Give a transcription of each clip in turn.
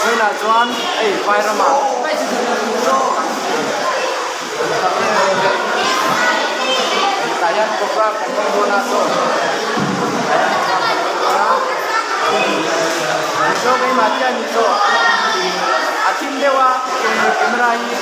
Vawiinah chuan hei vai ramah tah hian program kan hmang dawn a saw tah hian program kan hmang dawn a mizo keimah chiah a ni saw a thim deuh a camera hi.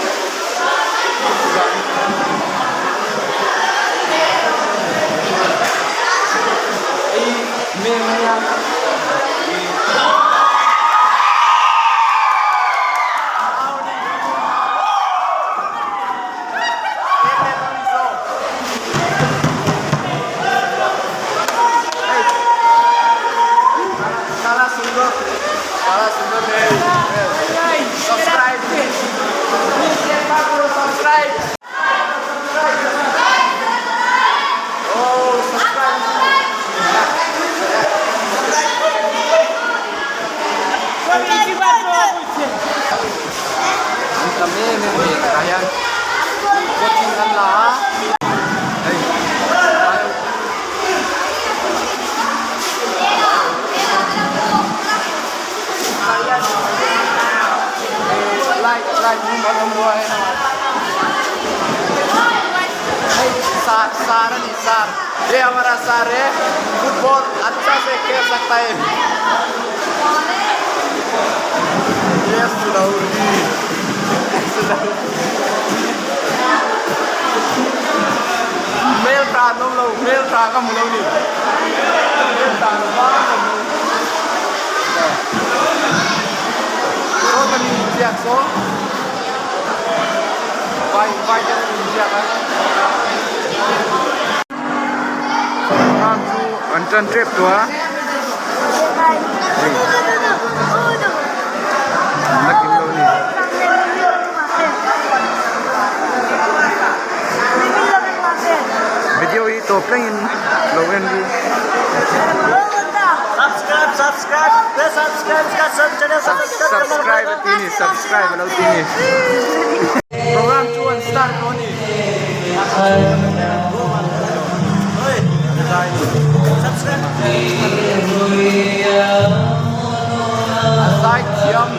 An tam em em mai tah hian coaching an la a hei light light hmum an awm ruai a hei sar sar a ni sar ye hamara sar hai football acha se khel sakta hai yes hmel tha an awm lo hmel tha ka hmu lo ni hmel tha an awm a ka hmu saw ka ni inziak saw vai vai te an inziak a program chu an tan tep tawh a hei an la kim lo a ni. Video hi tawp thlengin lo en ru. Subscribe a ti ni subscribe a lo ti ni. Program chu an start tawh a ni. A zai thiam.